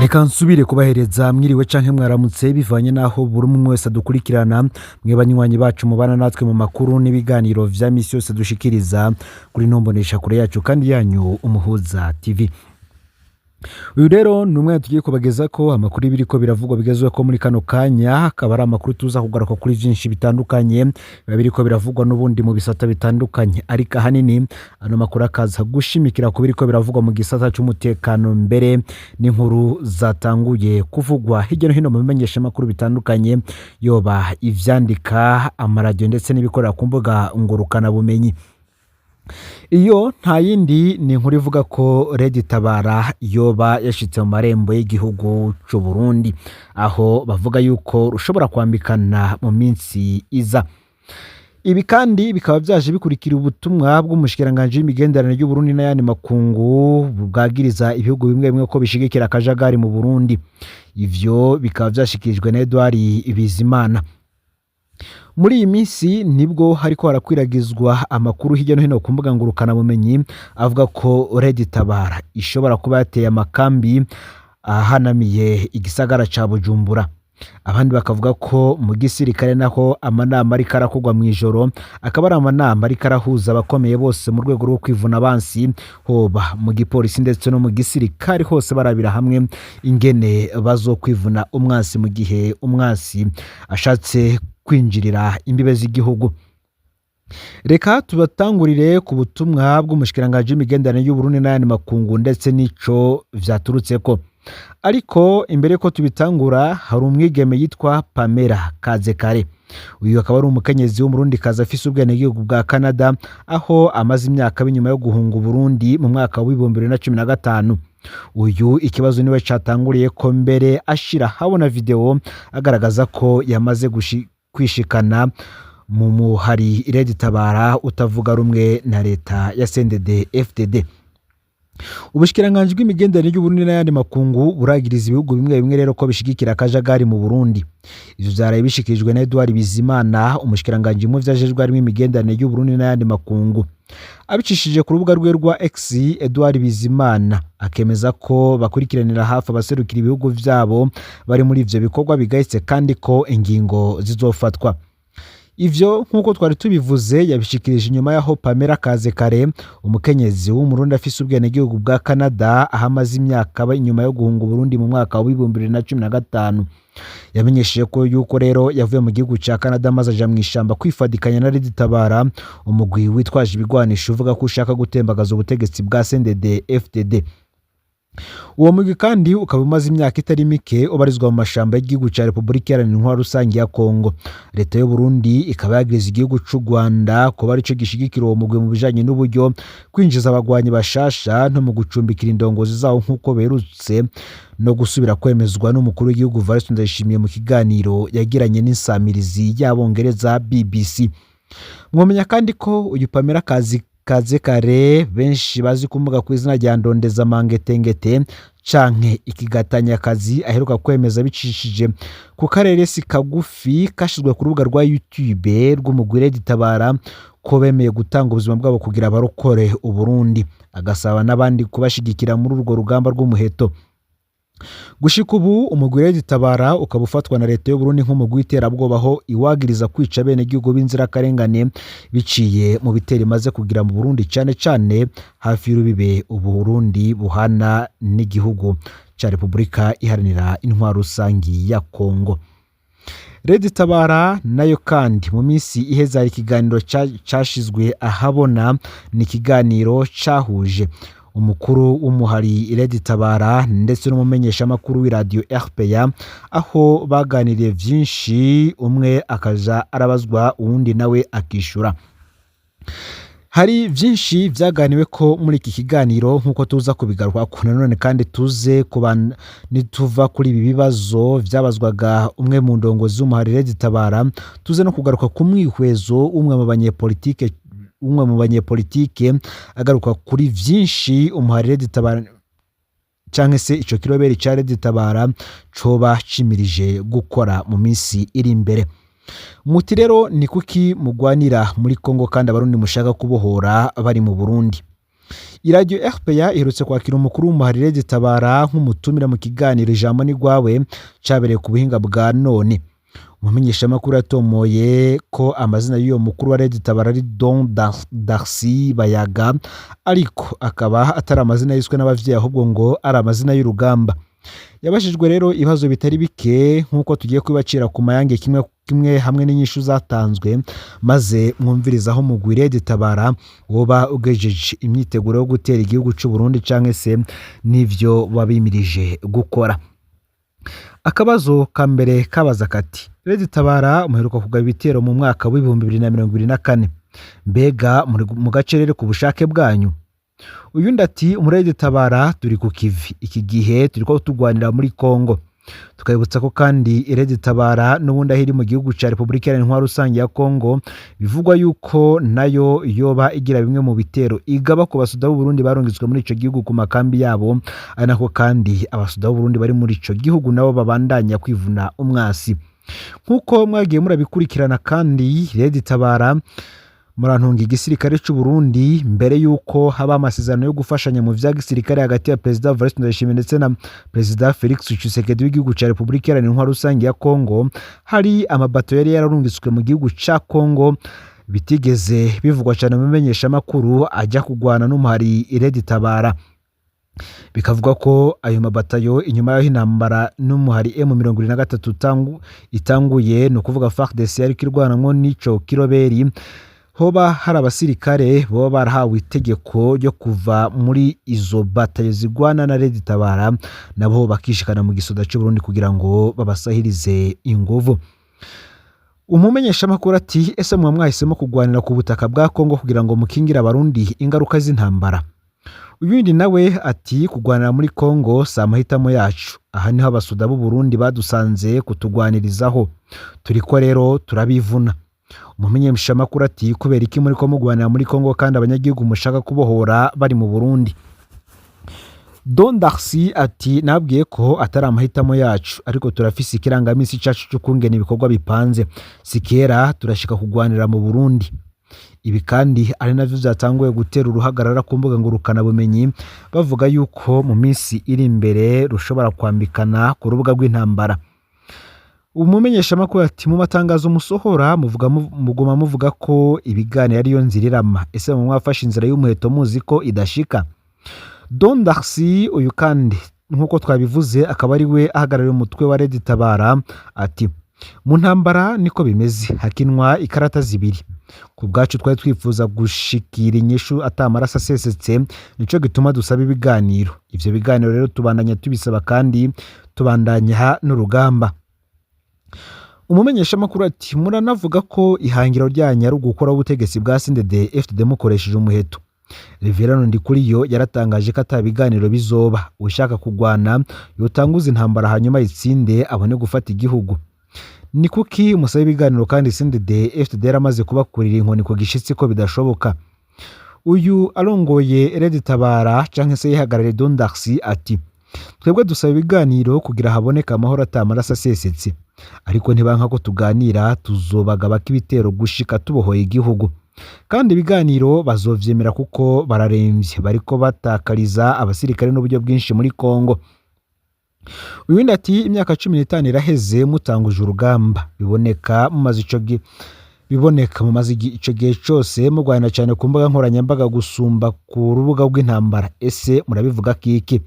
Reka nsubire kubahereza mwiriwe canke mwaramutse, bivanye n'aho buri umwe wese adukurikirana. Mwe banywanyi bacu mubana natwe mu makuru n'ibiganiro vya misi yose dushikiriza kuri nombonesha kure yacu kandi yanyu, Umuhuza TV. Uyu rero ni umwanya tugiye kubageza ko amakuru y'ibiriko biravugwa bigezweho ko muri kano kanya, akaba ari amakuru tuza kugaruka kuri vyinshi bitandukanye biba biriko biravugwa n'ubundi mu bisata bitandukanye, ariko ahanini ano makuru akaza gushimikira ku biriko biravugwa mu gisata c'umutekano, mbere n'inkuru zatanguye kuvugwa hirya no hino mu bimenyeshamakuru bitandukanye, yoba ivyandika, amaradiyo ndetse n'ibikorera ku mbuga ngurukanabumenyi. Iyo nta yindi ni inkuru ivuga ko Red Tabara yoba yashitse mu marembo y'igihugu c'u Burundi, aho bavuga yuko rushobora kwambikana mu minsi iza. Ibi kandi bikaba vyaje bikurikira ubutumwa bw'umushikiranganji w'imigenderanire y'Uburundi n'ayandi makungu, bwagiriza ibihugu bimwe bimwe ko bishigikira akajagari mu Burundi. Ivyo bikaba vyashikirijwe na Edouard Bizimana. Muri iyi minsi nibwo hariko harakwiragizwa amakuru hirya no hino ku mbuga ngurukanabumenyi avuga ko Red Tabara ishobora kuba yateye amakambi ahanamiye igisagara ca Bujumbura. Abandi bakavuga ko mu gisirikare naho amanama ariko arakorwa mw'ijoro, akaba ari amanama ariko arahuza abakomeye bose mu rwego rwo kwivuna abansi, hoba mu gipolisi ndetse no mu gisirikare hose, barabira hamwe ingene bazokwivuna umwansi mu gihe umwansi ashatse kwinjirira imbibe z'igihugu. Reka tubatangurire ku butumwa bw'umushikiranganji w'imigenderanire y'Uburundi n'ayandi makungu ndetse n'ico vyaturutseko. Ariko imbere ko tubitangura, hari umwigeme yitwa Pamela Kazekare. Uyu akaba ari umukenyezi w'Umurundi kazi afise ubwenegihugu bwa Canada, aho amaze imyaka b'inyuma yo guhunga Uburundi mu mwaka wa 2015. Uyu ikibazo niwe catanguriye ko mbere ashira habona video agaragaza ko yamaze kwishikana mu muhari Red Tabara utavuga rumwe na leta ya CNDD FDD. Ubushikiranganji bw'imigenderanire y'Uburundi n'ayandi makungu buragiriza ibihugu bimwe bimwe rero ko bishigikira akajagari mu Burundi. Ivyo vyaraye bishikirijwe na Edouard Bizimana, umushikiranganji mu vyajejwe harimwo imigenderanire y'Uburundi n'ayandi makungu. Abicishije ku rubuga rwe rwa X, Edouard Bizimana akemeza ko bakurikiranira hafi abaserukira ibihugu vyabo bari muri ivyo bikorwa bigayitse, kandi ko ingingo zizofatwa. Ivyo nk'uko twari tubivuze, yabishikirije inyuma y'aho Pamela Kazekare, umukenyezi w'Umurundi afise ubwenegihugu bwa Canada, aho amaze imyaka aba inyuma yo guhunga Uburundi mu mwaka wa 2015. Yamenyesheje ko yuko rero yavuye mu gihugu ca Canada maze aja mw'ishamba kwifadikanya na Red Tabara, umugwi witwaje ibigwanisho uvuga ko ushaka gutembagaza ubutegetsi bwa CNDD FDD. Uwo mugwi kandi ukaba umaze imyaka itari mike ubarizwa mu mashamba y'igihugu ca Repubulika Iharanira Intwaro Rusange ya Kongo. Leta y'u Burundi ikaba yagiriza igihugu c'u Rwanda kuba arico gishigikira uwo mugwi mu bijanye n'uburyo, kwinjiza abagwanyi bashasha no mu gucumbikira indongozi zawo, nk'uko berutse no gusubira kwemezwa n'umukuru w'igihugu Evariste Ndayishimiye mu kiganiro yagiranye n'insamirizi y'Abongereza BBC. Mwomenya kandi ko uyu Pamela Kazi Kazekare, benshi bazi kumuga ku izina rya Ndondeza Mangetengete canke Ikigatanyakazi, aheruka kwemeza bicishije ku kareresi kagufi kashizwe ku rubuga rwa YouTube rw'umugwi Red Tabara ko bemeye gutanga ubuzima bwabo kugira barokore Uburundi, agasaba n'abandi kubashigikira muri urwo rugamba rw'umuheto. Gushika ubu umugwi Red Tabara ukaba ufatwa na leta y'Uburundi nk'umugwi w'iterabwoba, aho iwagiriza kwica abenegihugu b'inzirakarengane biciye mu bitero imaze kugira mu Burundi, cane cane hafi y'urubibe Uburundi buhana n'igihugu ca Repubulika Iharanira Intwaro Rusangi ya Kongo. Red Tabara nayo kandi mu minsi iheze hari ikiganiro cashizwe ahabona, ni ikiganiro cahuje umukuru w'umuhari Red Tabara ndetse n'umumenyeshamakuru w'iradiyo RPA, aho baganiriye vyinshi, umwe akaja arabazwa uwundi nawe akishura. Hari vyinshi vyaganiwe ko muri iki kiganiro nk'uko tuza kubigarukako nanone, kandi tuze kuba nituva kuri ibi bibazo vyabazwaga umwe mu ndongozi z'umuhari Red Tabara, tuze no kugaruka ku mwihwezo umwe mu banyepolitike agaruka kuri vyinshi umuhari Red Tabara canke se ico kiroberi ca Red Tabara coba cimirije gukora mu minsi iri imbere. Muti rero ni kuki mugwanira muri Kongo kandi Abarundi mushaka kubohora bari mu Burundi? Iradiyo RPA iherutse kwakira umukuru w'umuhari Red Tabara nk'umutumira mu kiganiro Ijambo ni Rwawe cabereye ku buhinga bwa none. Umumenyeshamakuru yatomoye ko amazina y'uwo mukuru wa Red Tabara ari Don Darcy Bayaga, ariko akaba atari amazina yiswe n'abavyeyi, ahubwo ngo ari amazina y'urugamba. Yabajijwe rero ibibazo bitari bike nk'uko tugiye kubibacira ku mayange kimwe kimwe hamwe n'inyishu zatanzwe, maze mwumvirizaho umugwi Red Tabara woba ugejeje imyiteguro yo gutera igihugu c'u Burundi canke se n'ivyo babimirije gukora. Akabazo ka mbere kabaza kati: Red Tabara muheruka kugaba ibitero mu mwaka w'2024, mbega muri mu gace rero ku bushake bwanyu? Uyundi ati: muri Red Tabara turi ku kivi, iki gihe turiko tugwanira muri Kongo. Tukabibutsa ko kandi Red Tabara n'ubundi aho iri mu gihugu ca Repubulika Iharanira Intwaro Rusange ya Kongo, bivugwa yuko nayo yoba igira bimwe mu bitero igaba ku basoda b'u Burundi barungitswe muri ico gihugu ku makambi yabo, ari nako kandi abasoda b'u Burundi bari muri ico gihugu nabo babandanya kwivuna umwasi. Nk'uko mwagiye murabikurikirana kandi Red Tabara, murantunga, igisirikare c'u Burundi mbere yuko haba amasezerano yo gufashanya mu vya gisirikare hagati ya Perezida Evariste Ndayishimiye ndetse na Perezida Felix Tshisekedi w'igihugu ca Repubulika Iharanira Intwaro Rusange ya Kongo, hari amabato yari yararungitswe mu gihugu ca Kongo bitigeze bivugwa cane mu menyeshamakuru, ajya kugwana n'umuhari Red Tabara. Bikavuga ko ayo mabatayo inyuma y'aho intambara n'umuhari M23 itanguye, ni ukuvuga FARDC yariko irwanamwo n'ico kiroberi, hoba hari abasirikare boba barahawe itegeko ryo kuva muri izo batayo zigwana na Red Tabara, nabo bakishikana mu gisoda c'u Burundi kugira ngo babasahirize inguvu. Umumenyeshamakuru ati: ese muba mwahisemo kugwanira ku butaka bwa Kongo kugira ngo mukingire Abarundi ingaruka z'intambara? Uyundi nawe ati: kugwanira muri Kongo si amahitamo yacu, aha niho abasoda b'u Burundi badusanze kutugwanirizaho, turiko rero turabivuna. Umumenyeshamakuru ati: kubera iki muriko mugwanira muri Kongo kandi abanyagihugu mushaka kubohora bari mu Burundi? Don Darcy ati: nabwiye ko atari amahitamo yacu, ariko turafise ikirangamisi cacu c'ukungena ibikorwa bipanze, si kera turashika kugwanira mu Burundi. Ibi kandi ari navyo vyatanguye gutera uruhagarara ku mbuga ngurukanabumenyi, bavuga yuko mu minsi iri imbere rushobora kwambikana ku rubuga rw'intambara. Umumenyeshamakuru ati: mu matangazo musohora muvuga, muguma muvuga ko ibiganiro ariyo nzira irama, ese mu mwafashe inzira y'umuheto muzi ko idashika? Don Darcy, uyu kandi nk'uko twabivuze akaba ari we ahagarariye umutwe wa Red Tabara, ati: mu ntambara niko bimeze, hakinwa ikarata zibiri. Ku bwacu twari twifuza gushikira inyishu ata amaraso asesetse, nico gituma dusaba ibiganiro. Ivyo biganiro rero tubandanya tubisaba kandi tubandanya n'urugamba. Umumenyeshamakuru ati: muranavuga ko ihangiro ryanyu ari ugukuraho ubutegetsi bwa CNDD FDD mukoresheje umuheto. Reverend Ndikuriyo yaratangaje ko ata biganiro bizoba, ushaka kugwana yotanguza intambara hanyuma ayitsinde abone gufata igihugu. Ni kuki musaba ibiganiro kandi CNDD FDD yaramaze kubakurira inkoni ku gishitsi ko bidashoboka? Uyu arongoye Red Tabara canke se yihagarariye, Don Darcy, ati: twebwe dusaba ibiganiro kugira haboneke amahoro ata amaraso asesetse, ariko ntibanka ko tuganira tuzobagabako ibitero gushika tubohoye igihugu, kandi ibiganiro bazovyemera kuko bararemvye, bariko batakariza abasirikare n'uburyo bwinshi muri Kongo. Uyundi ati: imyaka 15 iraheze mutanguje urugamba, biboneka mumaze ico gihe biboneka mumaze ico gihe cose murwana cyane ku mbuga nkoranyambaga gusumba ku rubuga rw'intambara, ese murabivuga kiki?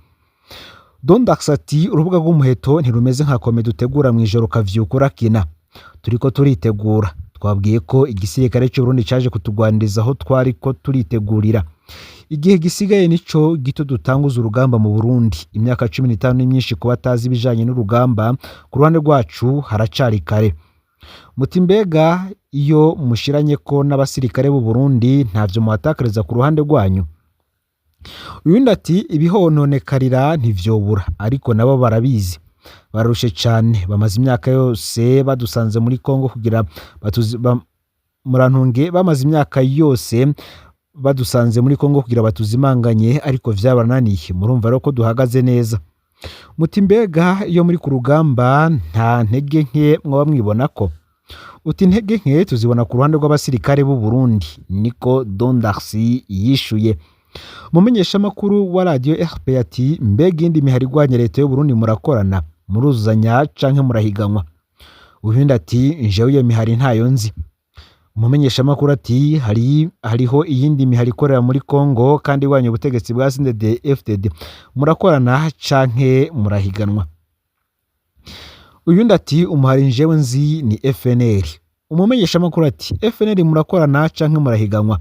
Don Darcy ati: urubuga rw'umuheto ntirumeze nka comédie utegura mw'ijoro ukavyuka urakina, turiko turitegura. Twabwiye ko igisirikare cy'u Burundi caje kutugwaniriza aho twari ko turitegurira, igihe gisigaye nico gito dutanguza urugamba mu Burundi. Imyaka 15 ni myinshi ku batazi ibijanye n'urugamba, ku ruhande rwacu haracari kare. Muti mbega iyo mushiranye ko n'abasirikare b'u Burundi ntavyo muhatakariza ku ruhande rwanyu? Uyundi ati: ibihononekarira ntivyobura, ariko nabo barabizi, bararushe cane, bamaze imyaka yose badusanze muri Kongo kugira batuzi, murantunge, bamaze imyaka yose badusanze muri Kongo kugira batuzimanganye, ariko vyabananiye, murumva rero ko duhagaze neza. Muti mbega iyo muri ku rugamba nta ntege nke mwaba mwibona ko? Uti intege nke tuzibona ku ruhande rw'abasirikare b'u Burundi, niko Don Darcy yishuye. Umumenyeshamakuru wa radiyo RP ati: "Mbega iyindi mihari igwanya leta y'Uburundi murakorana, muruzuzanya canke murahiganwa?" Uyundi ati: "Jewe iyo mihari ntayo nzi." Umumenyeshamakuru ati: "Hariho iyindi mihari ikorera muri Congo kandi igwanya ubutegetsi bwa CNDD FDD, murakorana canke murahiganwa?" Uyundi ati: "Umuhari njewe nzi ni FNL." Umumenyeshamakuru ati: "FNL murakorana canke murahiganwa?"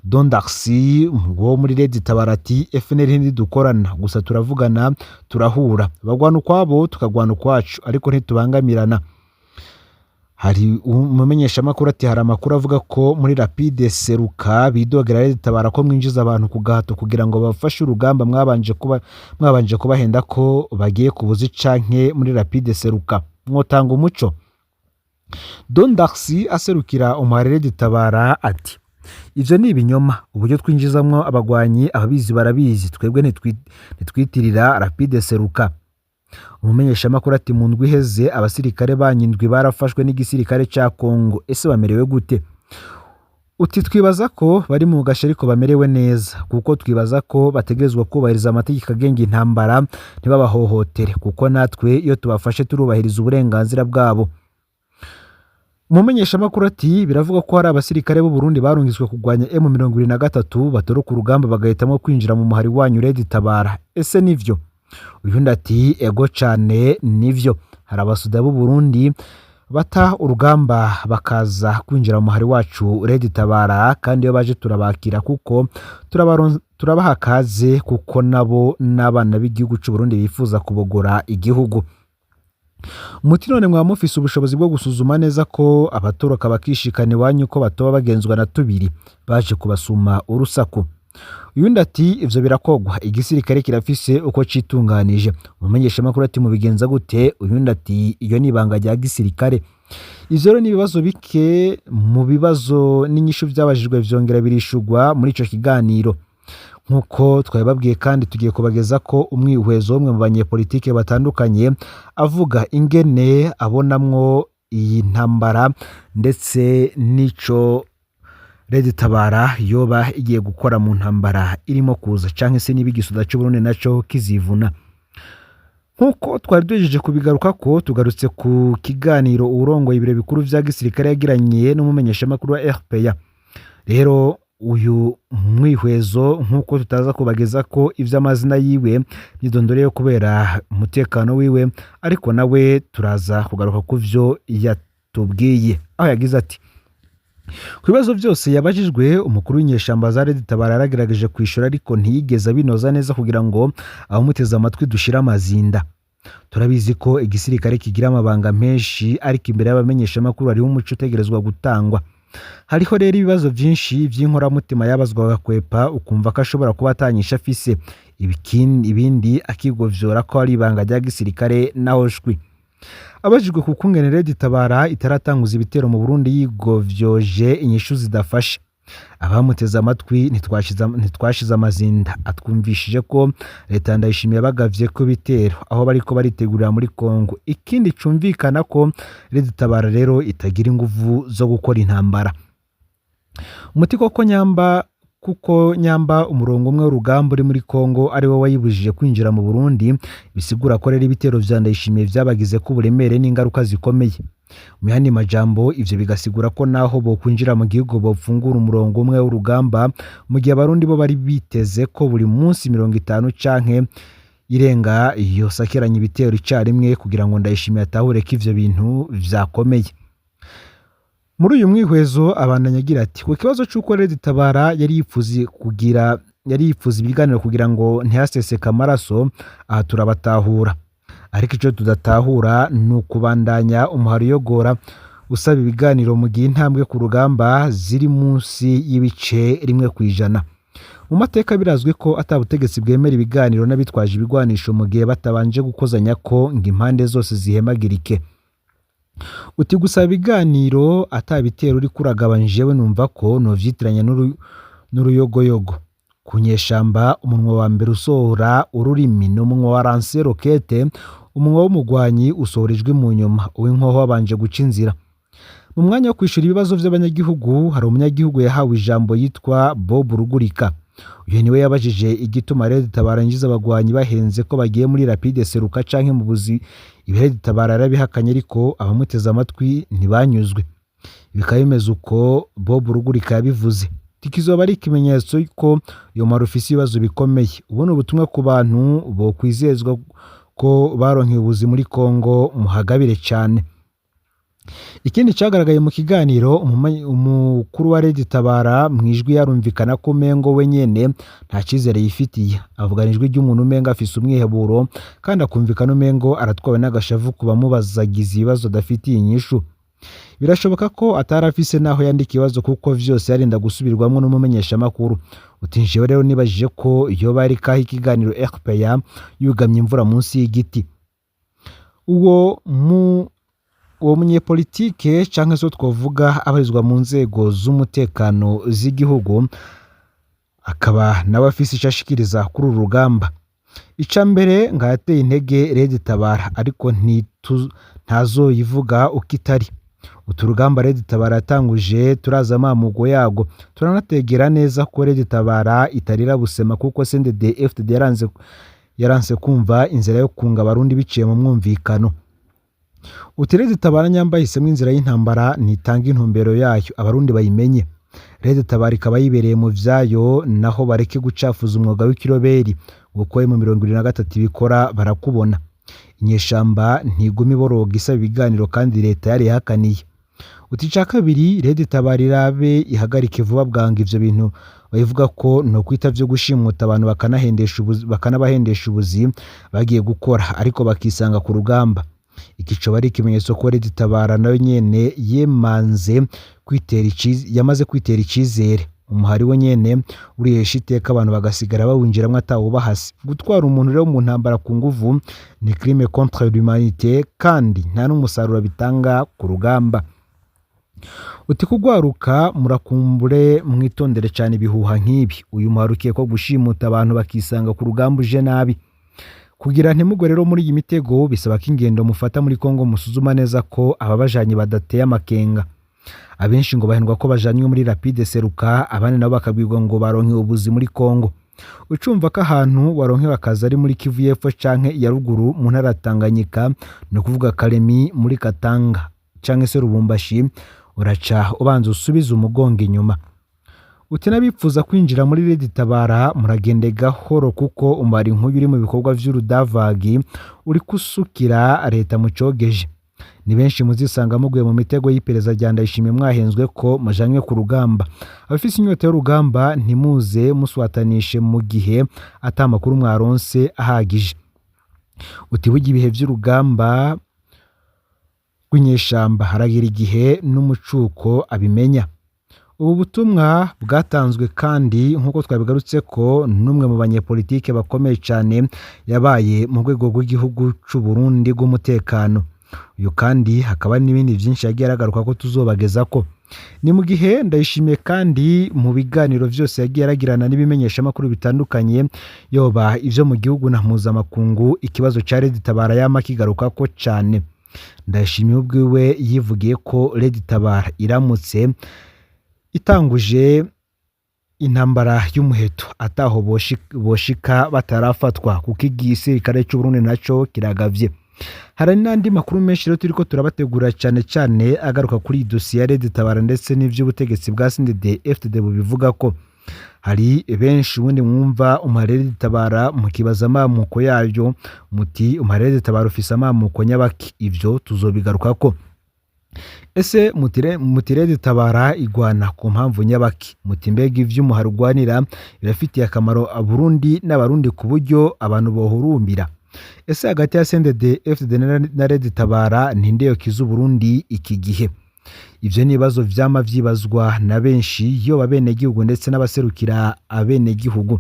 Don Darcy wo muri Red Tabara ati: "FNL ntidukorana, gusa turavugana, turahura, bagwana ukwabo tukagwana ukwacu, ariko ntitubangamirana." Hari umumenyeshamakuru ati: "Hari amakuru avuga ko muri Rapide Seruka bidogera Red Tabara ko mwinjiza abantu ku gahato kugira ngo bafashe urugamba, mwabanje kubahenda ko bagiye kubuzi canke muri Rapide Seruka, mwotanga umuco?" Don Darcy aserukira umuhari Red Tabara ati: "Ivyo ni ibinyoma. Uburyo twinjizamwo abagwanyi ababizi barabizi, twebwe ntitwitirira Rapide Seruka." Umumenyeshamakuru ati: "Mu ndwi iheze abasirikare banyu indwi barafashwe n'igisirikare ca Congo, ese bamerewe gute?" Uti: "Twibaza ko bari mu gasho ariko bamerewe neza, kuko twibaza ko bategerezwa kubahiriza amategeko agenga intambara, ntibabahohotere, kuko natwe iyo tubafashe turubahiriza uburenganzira bwabo." Umumenyeshamakuru ati: "Biravuga ko hari abasirikare b'u Burundi barungitswe kurwanya M23 batoroka urugamba bagahitamo kwinjira mu muhari wanyu Red Tabara, ese nivyo?" Uyundi ati: "Ego cane nivyo, hari abasuda b'u Burundi bata urugamba bakaza kwinjira mu muhari wacu Red Tabara, kandi iyo baje turabakira kuko turabaha kaze, kuko nabo n'abana b'igihugu c'u Burundi bifuza kubogora igihugu." Muti: "None mwaba mufise ubushobozi bwo gusuzuma neza ko abatoroka bakishikana iwanyu ko batoba bagenzwa na tubiri baje kubasuma urusaku?" Uyundi ati: "Ivyo birakogwa, igisirikare kirafise uko citunganije." Umumenyeshamakuru ati: "Mubigenza gute?" Uyundi ati: "Iyo ni ibanga rya gisirikare." Ivyo rero ni ibibazo bike mu bibazo n'inyishu vyabajijwe vyongera birishurwa muri ico kiganiro. Nk'uko twabibabwiye kandi tugiye kubageza ko umwihwezo w'umwe mu banyepolitike batandukanye avuga ingene abonamwo iyi ntambara ndetse n'ico Red Tabara yoba igiye gukora mu ntambara irimo kuza, canke se niba igisoda c'Uburundi naco kizivuna. Nk'uko twari duhejeje kubigaruka ko tugarutse ku kiganiro uwurongoye ibiro bikuru vya gisirikare yagiranye n'umumenyeshamakuru wa RPA. Rero uyu mwihwezo, nk'uko tutaza kubageza ko ivy'amazina yiwe myidondoro kubera umutekano wiwe, ariko nawe turaza kugaruka ku vyo yatubwiye, aho yagize ati: "Ku bibazo byose yabajijwe, umukuru w'inyeshamba za Red Tabara yaragerageje kwishura, ariko ntiyigeze abinoza neza kugira ngo abamuteze amatwi dushire amazinda. Turabizi ko igisirikare kigira amabanga menshi, ariko imbere y'abamenyeshamakuru hariho umuco utegerezwa gutangwa. Hariho rero ibibazo byinshi by'inkoramutima yabazwaga kwepa, ukumva ko ashobora kuba atanyisha afise, ibindi akigovyora ko ari ibanga rya gisirikare naho shwi." Abajijwe ku kungene Red Tabara itaratanguza ibitero mu Burundi, yigovyoje inyishu zidafashe. Abamuteze amatwi ntitwashize amazinda. Atwumvishije ko leta ya Ndayishimiye yabagavye ko ibitero aho bariko baritegurira muri Congo. Ikindi cumvikana ko Red Tabara rero itagira inguvu zo gukora intambara. Umuti koko nyamba, kuko nyamba umurongo umwe w'urugamba uri muri Congo ari wo wayibujije kwinjira mu Burundi, bisigura ko rero ibitero vya Ndayishimiye vyabagize ko uburemere n'ingaruka zikomeye. Mu yandi majambo, ivyo bigasigura ko naho bokwinjira mu gihugu bofungura umurongo umwe w'urugamba, mu gihe abarundi bo bari biteze ko buri munsi 50 canke irenga yosakeranya ibitero icarimwe kugira ngo Ndayishimiye atahure ko ivyo bintu vyakomeye. Muri uyu mwihwezo abandanya agira ati: "Ku kibazo c'uko Red Tabara yari yifuza ibiganiro kugira ngo ntihaseseke amaraso, aha turabatahura, ariko ico tudatahura ni ukubandanya umuhari uyogora usaba ibiganiro mu gihe intambwe ku rugamba ziri munsi y'ibice 1%. Mu mateka birazwi ko ata butegetsi bwemera ibiganiro n'abitwaje ibigwanisho mu gihe batabanje gukozanya ko ngo impande zose zihemagirike." Uti: "Gusaba ibiganiro ata bitero uriko uragaba, jewe numva ko novyitiranya n'uruyogoyogo. Ku nyeshamba umunwa wa mbere usohora ururimi ni umunwa wa lancer roquette, umunwa w'umugwanyi usohora ijwi mu nyuma, uw'inkoho wabanje guca inzira." Mu mwanya wo kwishura ibibazo vy'abanyagihugu, hari umunyagihugu yahawe ijambo yitwa Bob Rugurika. Uyu niwe yabajije igituma Red Tabara yinjiza abagwanyi bahenze ko bagiye muri Rapide Seruka canke mu buzi. Ibi Red Tabara yarabihakanye, ariko abamuteze amatwi ntibanyuzwe. Bikaba bimeze uko Bob Rugurika yabivuze. Kizoba ari ikimenyetso ko uyo muhari ufise ibibazo bikomeye. Ubu ni ubutumwa ku bantu bokwizezwa ko baronkeye ubuzi muri Kongo, muhagabire cane. Ikindi cagaragaye mu kiganiro, umukuru wa Red Tabara mw'ijwi yarumvikana ko umengo we nyene nta cizere yifitiye. Avugana ijwi ry'umuntu umengo afise umwiheburo, kandi akumvikana umengo aratwawe n'agashavu ku bamubazagiza ibibazo adafitiye inyishu. Birashoboka ko atari afise n'aho yandika ibibazo, kuko vyose yarinda gusubirwamwo n'umumenyeshamakuru. Uti jewe rero nibajije ko yoba ariko aha ikiganiro RPA yugamye imvura munsi y'igiti. Uwo munyepolitike canke se twovuga abarizwa mu nzego z'umutekano z'igihugu, akaba nawe afise ico ashikiriza kuri uru rugamba. Ica mbere ngo yateye intege Red Tabara, ariko ntazoyivuga uko itari. Utu rugamba Red Tabara yatanguje turaza amamugo yago, turanategera neza ko Red Tabara itarira busema, kuko CNDD FDD yaranse kumva inzira yo kunga abarundi biciye mu mwumvikano. Uti Red Tabara nyamba yahisemwo inzira y'intambara, ntitanga intumbero yayo abarundi bayimenye. Red Tabara ikaba yibereye mu vyayo, naho bareke gucafuza umwuga w'ikiroberi, kuko mu 73 ibikora barakubona. Inyeshamba ntiguma iboroga isaba ibiganiro kandi leta yarihakaniye. Uti ica kabiri, Red Tabara irabe ihagarike vuba bwangu ivyo bintu babivuga ko no kwita vyo gushimuta abantu bakanabahendesha ubuzi bagiye gukora, ariko bakisanga ku rugamba. Iki coba ari ikimenyetso ko Red Tabara nayo nyene yemanze kwitera yamaze kwitera icizere. Umuhari we nyene urihesha iteka, abantu bagasigara bawinjiramwo atawubahase. Gutwara umuntu rero mu ntambara ku nguvu ni crime contre l'humanité, kandi nta n'umusaruro bitanga ku rugamba. Uti kugwaruka murakumbure mwitondere cane ibihuha nk'ibi. Uyu muhari ukekwa gushimuta abantu bakisanga ku rugamba uje nabi. Kugira ntimugwe rero muri iyi mitego, bisaba ko ingendo mufata muri Kongo musuzuma neza ko ababajanye badateye amakenga. Abenshi ngo bahendwa ko bajanywe muri Rapide Seruka, abandi nabo bakabwirwa ngo baronke ubuzi muri Kongo. Ucumva ko ahantu waronkewe akazi ari muri Kivu y'Epfo canke iya ruguru mu ntara ya Tanganyika, ni ukuvuga Kalemi muri Katanga canke se Lubumbashi, uraca ubanza usubize umugongo inyuma. Uti n'abipfuza kwinjira muri Red Tabara muragende gahoro, kuko umubari nk'uyu uri mu bikorwa vy'urudavagi uriko usukira leta mu cogeje. Ni benshi muzisanga muguye mu mitego y'iperereza rya Ndayishimiye, mwahenzwe ko mujanywe ku rugamba. Abafise inyota y'urugamba ntimuze muswatanishe mu gihe ata makuru mwaronse ahagije. Uti burya ibihe vy'urugamba rw'inyeshamba haragira igihe n'umucuko abimenya. Ubu butumwa bwatanzwe kandi nk'uko twabigarutse ko n'umwe mu banyepolitike bakomeye cane yabaye mu rwego rw'igihugu c'u Burundi rw'umutekano. Uyu kandi hakaba n'ibindi vyinshi yagiye aragaruka ko tuzobagezako. Ni mu gihe Ndayishimiye kandi mu biganiro vyose yagiye aragirana n'ibimenyeshamakuru bitandukanye, yoba ivyo mu gihugu na mpuzamakungu, ikibazo ca Red Tabara yama kigarukako cane. Ndayishimiye ubwiwe yivugiye ko Red Tabara iramutse itanguje intambara y'umuheto ataho boshika batarafatwa, kuko igisirikare c'u Burundi naco kiragavye. Hari n'andi makuru menshi rero turiko turabategura, cane cane agaruka kuri iyi dosiye ya Red Tabara ndetse n'ivy'ubutegetsi bwa CNDD FDD bubivuga ko. Hari benshi ubundi mwumva umuhari Red Tabara mukibaza amamuko yayo, muti umuhari Red Tabara ufise amamuko nyabaki? Ivyo tuzobigarukako. Ese muti Red Tabara igwana ku mpamvu nyabaki? Muti mbega ivy'umuhari ugwanira birafitiye akamaro Aburundi n'Abarundi ku buryo abantu bohurumbira? Ese hagati ya CNDD FDD na Red Tabara ninde yokiza Uburundi iki gihe? Ivyo ni ibibazo vyama vyibazwa na benshi, yoba abenegihugu ndetse n'abaserukira abenegihugu,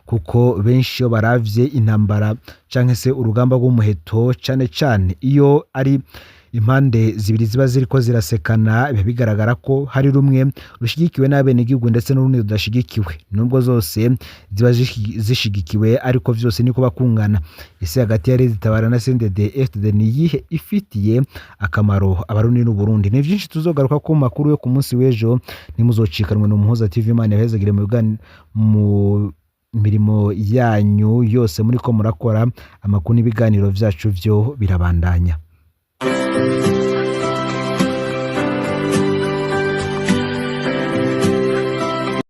kuko benshi iyo baravye intambara canke se urugamba rw'umuheto, cane cane iyo ari Impande zibiri ziba ziriko zirasekana, biba bigaragara ko hari rumwe rushigikiwe n'abenegihugu ndetse n'urundi rudashigikiwe, nubwo zose ziba zishigikiwe, ariko vyose niko bakungana. Ese hagati ya Red Tabara na CNDD FDD ni iyihe ifitiye akamaro Abarundi n'Uburundi? Ni vyinshi tuzogaruka ku makuru yo ku munsi w'ejo, ntimuzocikanwe. N'Umuhuza TV. Imana ibahezagire mu mirimo yanyu yose muriko murakora. Amakuru n'ibiganiro vyacu vyo birabandanya.